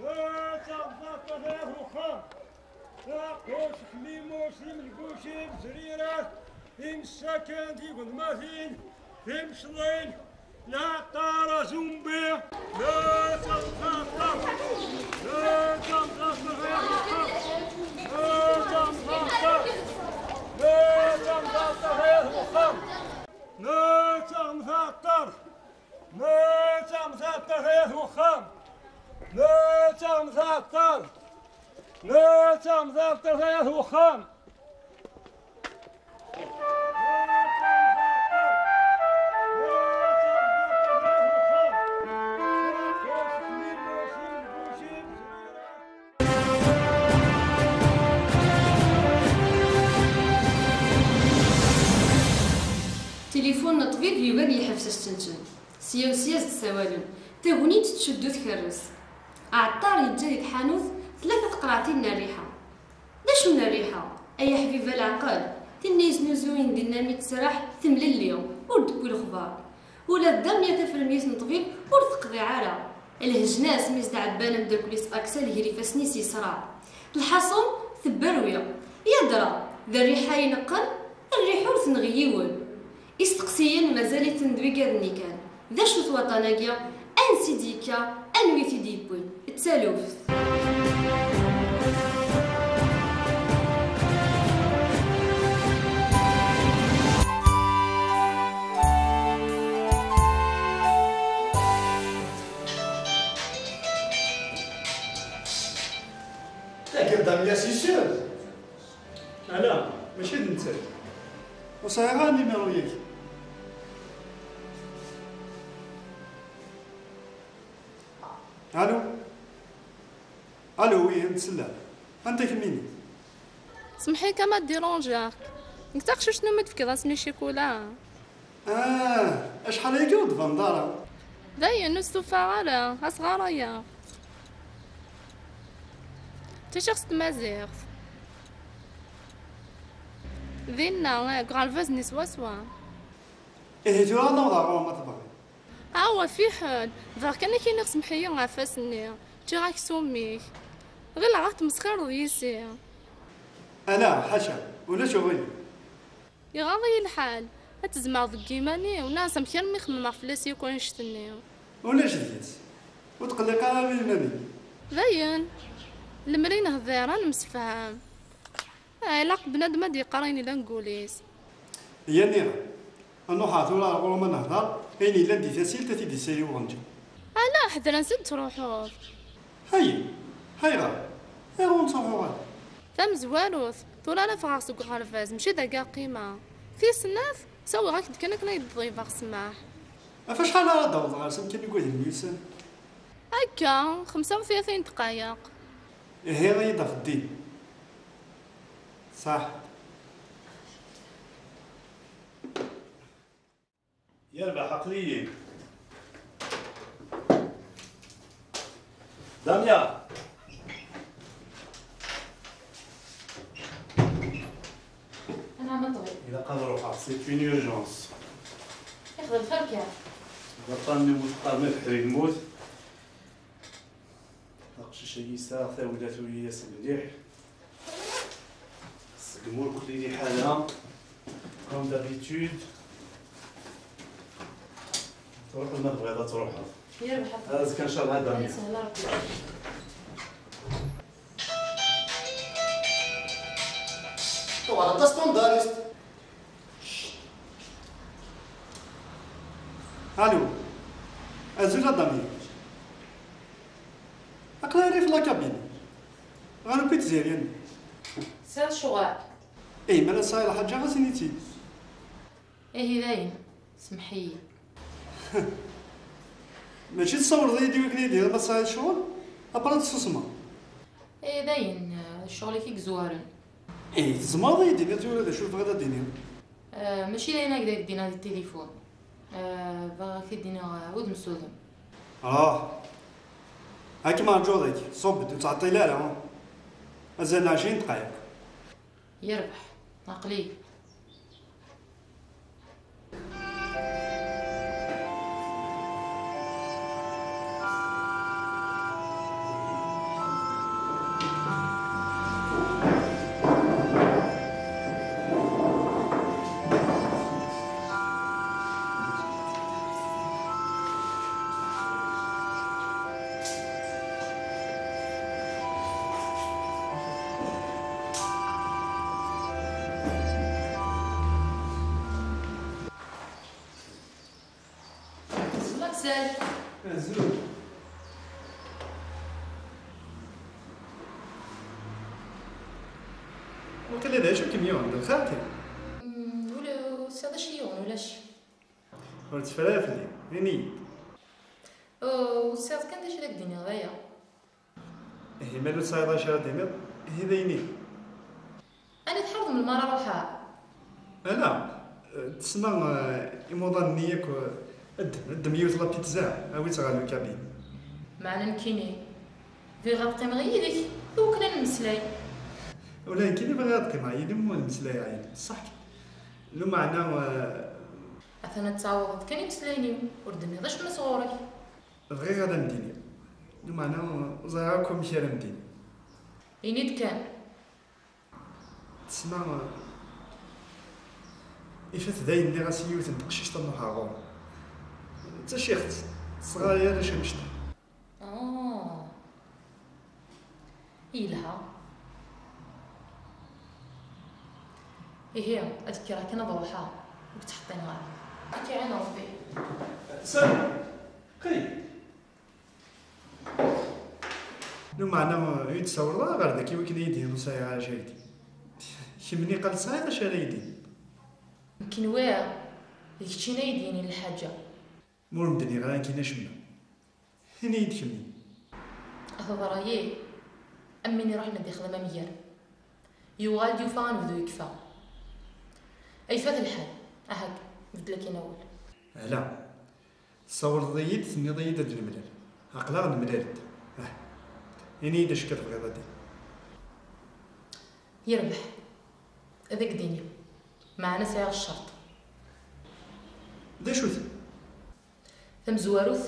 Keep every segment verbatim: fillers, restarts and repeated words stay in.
Taɣfaṭ-a ɣer uxxam. Aqus, xmimus, imelgucin, zrirat, imessaken, tigeḍmatin, timecḍin, lɛeṭṭar, azumbi. Taɣfaṭ-a. Taɣfaṭ-a ɣer uxxam. Taɣfaṭ-a ɣer uxxam. Taɣfaṭ-a. Netta mtaṭṭar ɣer uxxam. Netta mtaṭṭar. Netta mtaṭṭar ɣer uxxam. Tilifun n ṭṭbib yugi ad yeḥbes astentem. Sya u sya as-d-ssawalen. Tagnit tcuddu tkerres. Aɛeṭṭar yeǧǧa di tḥanut tlata teqreɛtin n rriḥa. D acu n rriḥa? Ay aḥbib a leɛqel, tinna yesnuzuyen dinna mi tesraḥ temlelli, ur d-tewwi lexbar. Ula d Damya tafremlit n ṭṭbib ur teqḍiɛ ara. Lhejna-s mi s-d-ɛebban ameddakel-is Aksel gar ifassen-is yesreɛ. Lḥaṣun, tebberwi. Yadra, d rriḥa ineqqen, rriḥa ur tenɣi yiwen. Isteqsiyen mazal-iten d wigaden-nni kan. D acu-t waṭṭan-agi? Ansi d-yekka? Anwi t-id-yewwin? D taluft. Tagi d Damya, c'est sûr. Ala, mačči d nettat. Ur sɛiɣ ara numéro-yagi. Allô? Allô, oui, am tsella. Anta kemmini? Semḥ-iyi kan ma dérangeɣ-k. Nekk d taqcict umi d-tefkiḍ ass-nni ccikula. Ah, acḥal ayagi ur d-tbaneḍ ara? Dayen, ur stufaɣ ara, asɣar-aya. Ttaciɣ s tmaziɣt. Dinna, deg uɣerbaz-nni swaswa. Ihi tura ad naweḍ ɣer ɣur-m ma tebɣiḍ. Awa fiḥel, bɣiɣ kan ad k-iniɣ semḥ-iyi ɣef wass-nni. Ččiɣ aksum-ik. Ɣileɣ ad tmesxireḍ yis-i. Ala, ḥaca, ulac uɣilif. Iɣaḍ-iyi lḥal. Ad tezmeɣ deg yiman-iw, neɣ amek armi xemmemeɣ fell-as yakk annect-nni? Ulac deg-s. Ur tqelliq ara ɣef yiman-ik. Dayen. Lemmer i nehder, ad nemsefham. Ah, ilaq bnadem ad d-yeqqar ayen yellan deg wul-is. Yya nniɣ, ad nruḥ tura ɣer ɣur-m ad nehder, ayen yellan di tasilt ad t-id-issayi uɣenǧa. Ala, ḥder ansi d-truḥeḍ. Hayi, ayɣer? Ayɣer ur nettruḥu ara? Tamezwarut, tura ara ffɣeɣ seg uɣerbaz, mačči dagi ara qqimeɣ. Tis snat, sawiɣ-ak-d kan akken ad yi-d-tḍeybeḍ ssmaḥ. Ɣef acḥal ara d-awḍeɣ ɣer-s amkan i wadem yusan? Akka, xemsa u tlatin dqayeq. Ihi, ad yi-d-tafeḍ din. Ṣaḥ. Yerbeḥ, aql-iyi. Damya! Anɛam a ṭṭbib. Ilaq ad ruḥeɣ, c'est une urgence. Ixdem xir kan. Baṭṭan-nni mu teqqar ma beḥri lmut. Aqcic-agi yesɛa tawla tuyas mliḥ. Seg murkli liḥala, comme d'habitude. Truḥeḍ ma tebɣiḍ ad truḥeḍ. Yerbeḥ a ṭṭbib. Azekka ncallah ad d-amneɣ. Yeshel Rebbi. Tuɣaleḍ d astandarist. Allô. Azul a Dani. Aql-aɣ rrif la cabine. Ɣer upi tziryan. Tesɛiḍ ccɣel? Ih, ma la tesɛiḍ lḥaǧa, ɣas ini-tt-id. Ihi dayen, semmeḥ-iyi. Mačči tessawleḍ-iyi-d i wakken ad d-tiniḍ ma tesɛiḍ ccɣel, après ad tessusmeḍ. Ihi dayen, ccɣel-ik i yezwaren. Ih, tzemreḍ ad yi-d-tiniḍ tura d acu tebɣiḍ ad d-tiniḍ? Eh, mačči d ayen akka d-ak-d-iniɣ di tilifun. Eh, bɣiɣ ad ak-t-id-iniɣ, eh, udem s udem. Ruḥ. Ad kem-rǧuɣ dagi, ṣubb-d, ur ttɛeṭṭil ara. Azal n ɛecrin dqayeq. Yerbeḥ. Aql-iyi. Azul. Waqila d acu kem-yuɣen d lxir kan? Mm, ula ur tesɛiḍ acu yuɣen ulac. Ur tteffer ara fell-i, ini-yi-d. Oh, ur tesɛiḍ kan d acu i d ak-d-iniɣ d aya. Ihi ma ur tesɛiḍ acu ara d-tiniḍ, ihi d ayen-ik. Ani tḥerḍem lmara ruḥeɣ? Ala, tesma, eh, imuḍan-nni yakk, eh, ddem, ddem yiwet la pizza, awi-tt ɣer lkabin. Meɛna nekkini, bɣiɣ ad qqimeɣ yid-k, iwakken ad nemmeslay. Ula nekkini bɣiɣ ad qqimeɣ yid-m u ad mmeslayeɣ yid-m, ṣṣeḥ kan. Lumeɛna, eh, atan ad tɛawdeḍ kan imeslayen-iw, ur d-tenniḍ acemma sɣur-k. Bɣiɣ ad am-d-iniɣ. Lumeɛna, ur ẓriɣ akk amek ara am-d-iniɣ. Ini-d kan. Tesma, ifat dayen nniɣ-as i yiwet n teqcict ad nruḥ ɣer ɣur-m. D tacixt, tesɣaray arrac annect-a. Ah. Yelha. Ihi, ad kkreɣ kan ad ruḥeɣ, ur k-ttḥeṭṭineɣ ara. Ad k-iɛin Ṛebbi. Sami, qqim. Lumeɛna, ur yi-d-tsawleḍ ara ɣer dagi iwakken ad yi-d-tiniḍ ur sɛiɣ ara acu ara yi-d-tiniḍ. Kemmini qal tesɛiḍ acu ara yi-d-tiniḍ. Nekk nwiɣ d keččini ay d-yinin lḥaǧa. Ma ur m-d-nniɣ ara nekkini acemma, ini-yi-d kemmini. A teḍra-yi am win iruḥen ad d-ixdem amger. Yuɣal-d yufa anebdu yekfa. Ayfat lḥal. Ahak, beddel akkin awal. Ala. Tessawleḍ-iyi-d, tenniḍ-iyi-d ad nemlal. Aql-aɣ nemlal-d. Ah. Ini-yi-d acu akka tebɣiḍ ad d-tiniḍ. Yerbeḥ. Ad ak-d-iniɣ. Meɛna sɛiɣ ccerṭ. D acu-ten? Tamezwarut,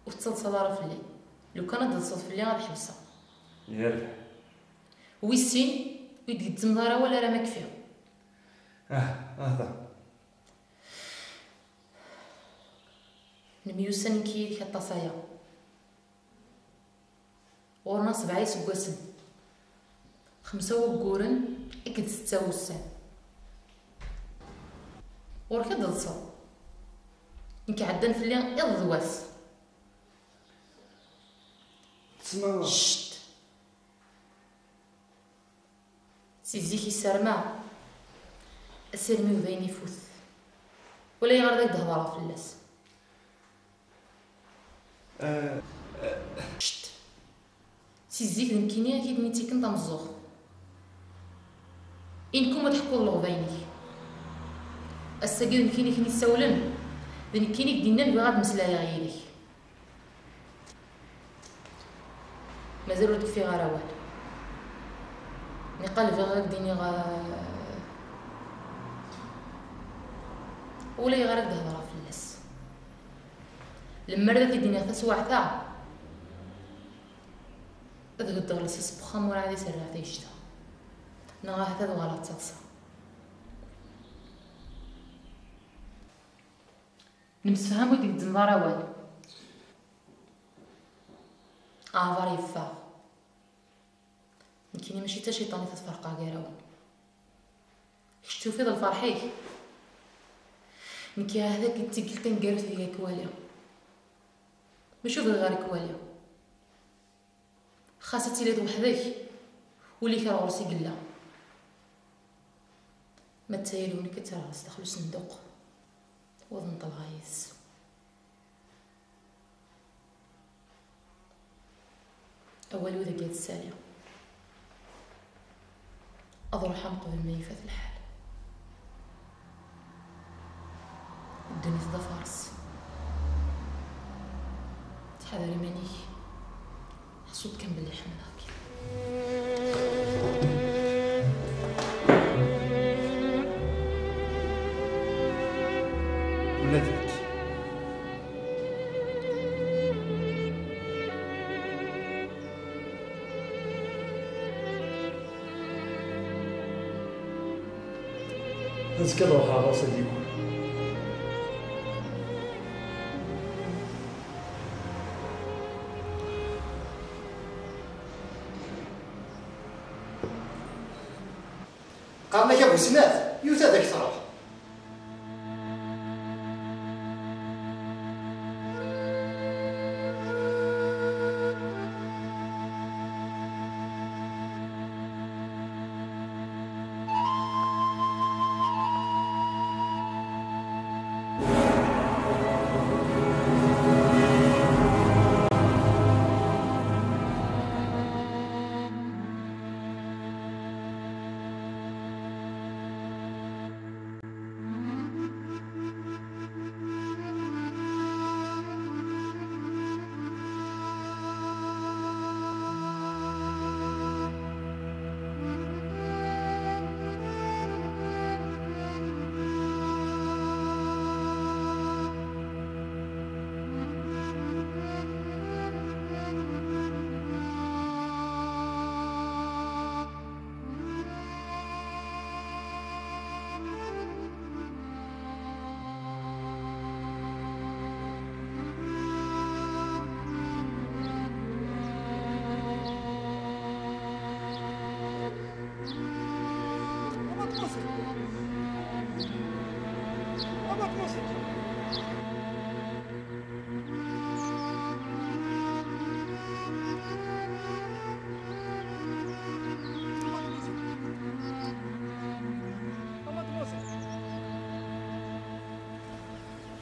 ur tettaḍsaḍ ara fell-i. Lukan ad d-teḍseḍ fell-i, ad ḥebseɣ. Yerbeḥ. Wis sin, ur yi-d-gezzmeḍ ara awal ara ma kfiɣ. Ah, ahda. Nemyussan nekk yid-k aṭas aya. Ɣur-neɣ sebɛa iseggasen, xemsa wagguren akked setta wussan. Ɣur-k ad d-teḍseḍ. Nekk ɛeddan fell-i iḍ d wass. Tesma. Cct. Si zik i ssarmeɣ asirem-iw d ayen ifut. Ulayɣer ad ak-d-hedreɣ fell-as. Eh, eh. Cct. Si zik d nekkini i k-id-ittiken tameẓẓuɣt. I nekk umi d-teḥkuḍ leɣba-inek. Ass-agi d nekkini i k-id-issawlen, d nekkini i k-d-innan bɣiɣ ad mmeslayeɣ yid-k. Mazal ur d-kfiɣ ara awal. Niqal bɣiɣ ad k-d-iniɣ, eh, ulayɣer ad k-d-hedreɣ fell-as. Lemmer d ad t-id-iniɣ taswiɛt-a, ad beddeɣ lsas n wexxam, ur ɛad i s-rriɣ tayect-a. Neɣ ahat ad uɣaleɣ d taḍsa. Nemsefham ur d-gezzmeḍ ara awal. Aɛbar yeffeɣ. Nekkini mačči d taciṭanit ad ferqeɣ gar-awen. Kečč tufiḍ lferḥ-ik? Nekk ahat akken d tikkelt taneggarut deg akwali. Mačči ur bɣiɣ ara akwali. Xas ad tiliḍ weḥd-k, ul-ik ar ɣur-s i yella. Ma d tayri-w nekk ad tt-rreɣ sdaxel usenduq, u ad nṭelɣa yid-s. Awal-iw dagi ad t-ssaliɣ. Ad ruḥeɣ meqbel ma ifat lḥal. Ddunit d afares. Ttḥadar iman-ik. Ḥṣu-d kan belli ḥemmleɣ-k. Ula d nekk. Azekka ad ruḥeɣ ɣer-s ad yekki. Qqaren-ak a bu snat, yiwet ad ak-truḥ.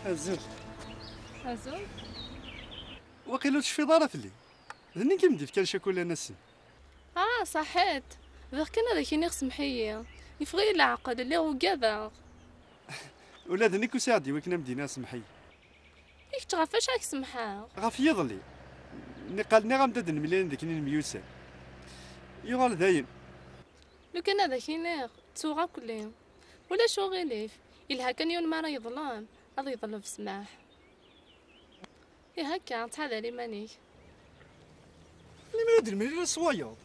Azul. Azul. Waqil ur tecfiḍ ara fell-i. D nekk i m-d-ifkan ccakula n ass-n. Ah, ṣaḥit. Bɣiɣ kan ad ak-iniɣ semmeḥ-iyi. Yeffeɣ-iyi leɛqel, lliɣ ugadeɣ. Ula d nekk usiɣ-d i wakken ad m-d-iniɣ semmeḥ-iyi. I kečč ɣef wacu ad k-semḥeɣ? Ɣef yiḍelli. Niqal nniɣ-am-d ad nemlil anda akken i nemyussan. Yuɣal dayen. Lukan ad ak-iniɣ, ttuɣ akk-li. Ulac uɣilif. Yelha kan yiwen mi ara yeḍlem, ad yeḍleb ssmaḥ. Ih akka, ttḥadar iman-ik. Limmer ad d-nemlil ass wayeḍ.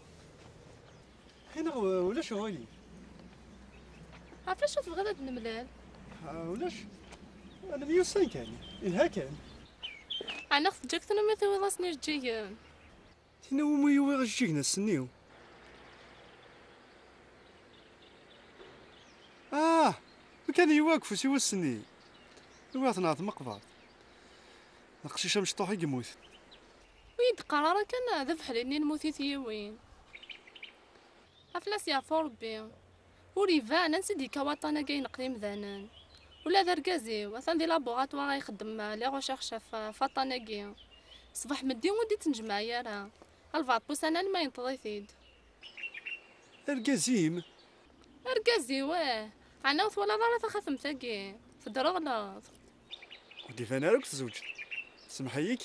Ih neɣ ulac uɣilif? Ɣef acu tebɣiḍ ad d-nemlal? Ah, ulac. Ad nemyussan kan. Yelha kan. Ɛni teǧǧa-k tnumi tiwiḍ-asen ijeǧǧigen? Tin umi yuwiɣ ijeǧǧigen ass-nni. Ah! Lukan yewwi deg ufus-iw ass-nni. Uwiɣ-ten ɣer tmeqbert. D aqcic amecṭuḥ i yemmuten. Ur yi-d-qqar ara kan d abeḥri-nni lmut i t-yiwin. Aflas yeɛfu Rebbi. Ur iban ansi d-yekka waṭṭan-agi ineqq d imdanen. Ula d argaz-iw, atan di laburatwar ay ixeddem les recherches ɣef waṭṭan-agi. Ṣbeḥ meddi ur d-ittnejmaɛ ara. Albeɛḍ n wussan alma yenṭeḍ-it-id. Argaz-im? Argaz-iw, eh. Ɛni ur twalaḍ ara taxatemt-agi? Tedreɣleḍ. Ur d-iban ara akk tzewǧeḍ. Semmeḥ-iyi-k.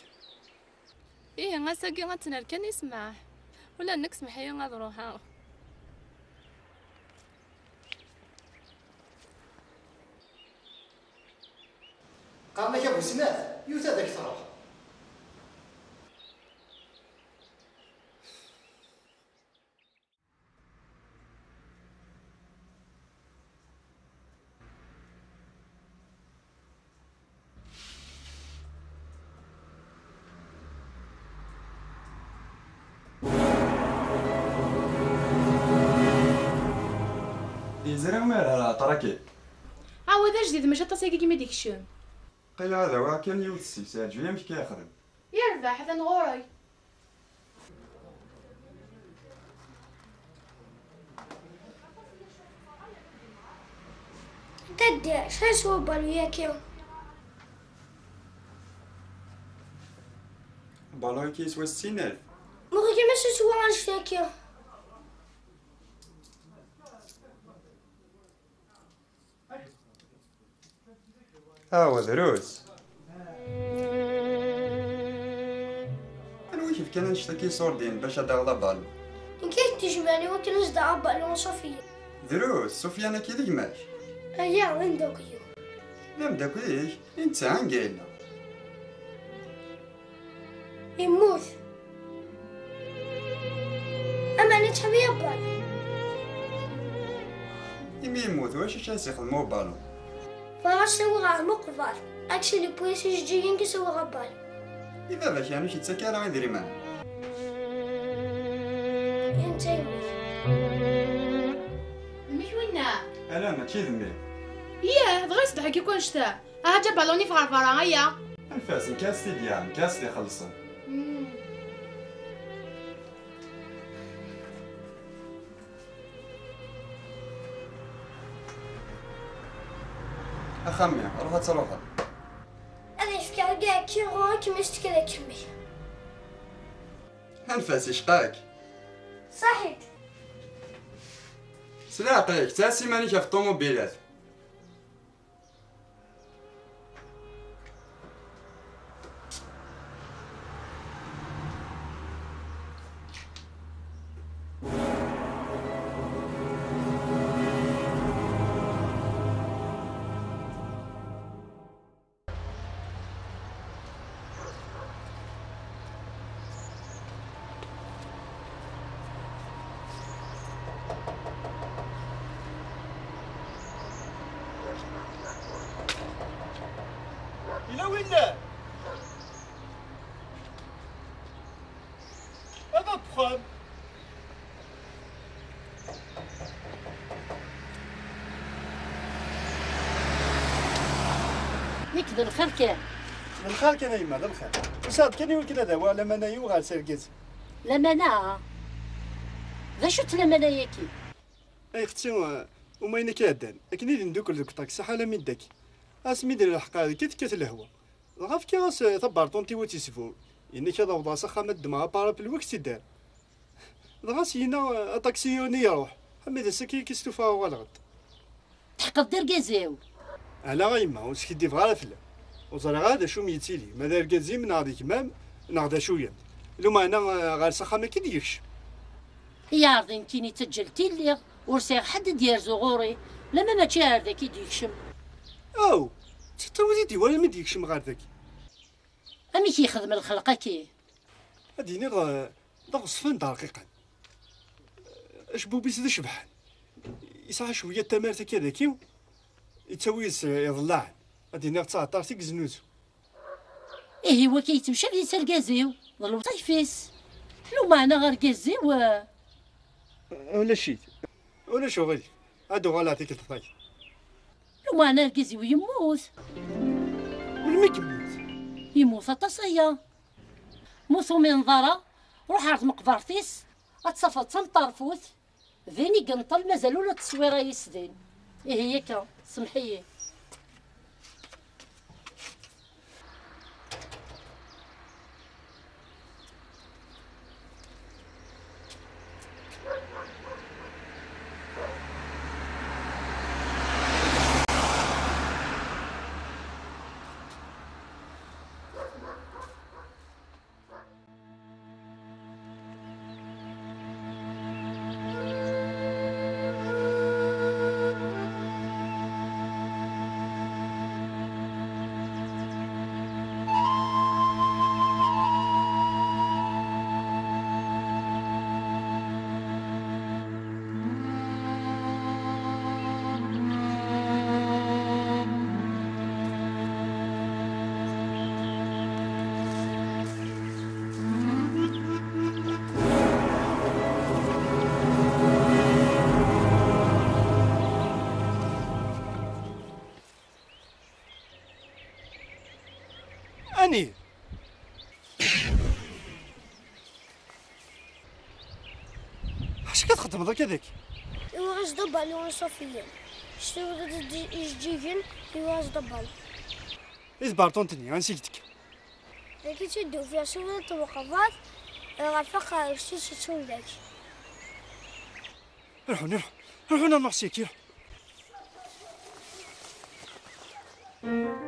Ihi, ass-agi ad tt-nerr kan i ssmaḥ. Ula d nekk semmeḥ-iyi ad ruḥeɣ. Qqaren-ak a bu snat, yiwet ad ak-truḥ. Yezri mi ara aṭraki. Ɛawed ajdid, mačči aṭas-agi i mi d-ikcem. Qileɣ ad awiɣ kan yiwet seg-s, ɛǧeb-iyi amek i yexdem. Yerbeḥ, atan ɣur-k. Dadda, acḥal swa ubalu-yaki? Ubalu-yaki yeswa settin alef. Muɣ-ik mačči swa annect-yaki. Aw, drus. Anwa i k-ifkan annect-agi iṣurdiyen bac ad d-taɣeḍ abalu? Nekk i k-d-ijemɛen i wakken ad s-d-aɣeɣ abalu i Ṣufya. Drus, Ṣufya-nni d gma-k? Aya, d ameddakel-iw. D ameddakel-ik? I netta, anga yella? Yemmut. Ameɛna yettḥemmil abalu. Imi yemmut, wacu i as-ixdem ubalu? Bɣiɣ ad s-awiɣ ɣer Muqbar. Akken yewwi-as ijeǧǧigen i s-awiɣ abalu. I baba-k, yeɛni ur k-yettak ara idrimen? Yenta yemmut. D mmi-k winna? Ala, mačči d mmi. Yah, dɣa yessedḥak akk annect-a. Aha, ǧǧ abalun-ik ɣer berra, aya! Anef-as, nekk ad s-t-id-yerr, nekk ad s-t-ixellṣen. Mm. Axxam-nni, ruḥ ad truḥeḍ. Ad yefk argaz-agi ɣur-k, mi s-tekka d akemmi. Anef-as, icqa-k. Ṣaḥit. S leɛqel-ik, ttɛassa iman-ik ɣef ṭumubilat. Yella winna? Ad d-teffɣem. Nekk d lxir kan. D lxir kan a yemma, d lxir. Usiɣ-d kan i wakken ad awiɣ lamana-iw ɣer tirgit. Lamana? D acu-tt lamana-yaki? Ay xetti, umayen akka iɛeddan, akken i d-neddukel deg uṭaksi ḥala mi d-dak. Asmi d-nelḥeq ɣer deg tekkat lehwa. Dɣa fkiɣ-as, eh, taberṭunt-iw ad tt-isbur. Yenna-k ad awḍeɣ s axxam ad ddmeɣ aparaplu-w ad k-tt-id-rreɣ. Dɣa syin-a, eh, aṭaksi-inu iruḥ. Ama d ass-agi i k-istufa uɣaleɣ-d. Tḥeqqeḍ d argaz-iw? Ala a yemma, ur skiddibeɣ ara fell-am. Ur ẓriɣ ara d acu m-yettili, ma d argaz-im neɣ d gma-m, neɣ d acu-yam. Lumeɛna, eh, ɣer s axxam akka i d-yekcem. Iɛreḍ nekkini ttaǧǧal tilliɣ, ur sɛiɣ ḥedd i d-yerzu ɣur-i, lama mačči ar daki i d-yekcem. Aw, d tiṭṭawit i d-iwala mi d-yekcem ɣer daki. Amek yexdem lxelq-agi? Ad d-iniɣ, eh, d aɣezfan d arqiqan. Acebbub-is d acebḥan. Yesɛa cwiya n tamart akka daki, yettawi yis-, eh, iḍellaɛen. Ad d-iniɣ d taɛeṭṭart i yeznuzu. Ihi waki yettemcabi s argaz-iw, d lewṭayef-is. Lumeɛna argaz-iw, eh, ulac-it. Ulac uɣilif. Ad uɣaleɣ tikkelt tayeḍ. Lumeɛna argaz-iw yemmut. Melmi i yemmut? Yemmut aṭas aya. Ma ur tumineḍ ara, ruḥ ar tmeqbert-is, ad tafeḍ d tameṭṭarfut. Din i yenṭel, mazal ula d tteswira-is din. Ihi akka, semmeḥ-iyi. Ani? Acu akka txeddmeḍ akka daki? Iwaɣ-as-d abalu i Ṣafiya. Ccɣel d ijeǧǧigen, iwaɣ-as-d abalu. I tberṭunt-nni, ansi i k-d-tekka? Dagi tt-id-ufiɣ s ula n tmeqbert, ɣef aqerruy-is i tt-id-ulac. Ruḥun, ruḥun, ruḥun, a Muḥsin, ruḥun.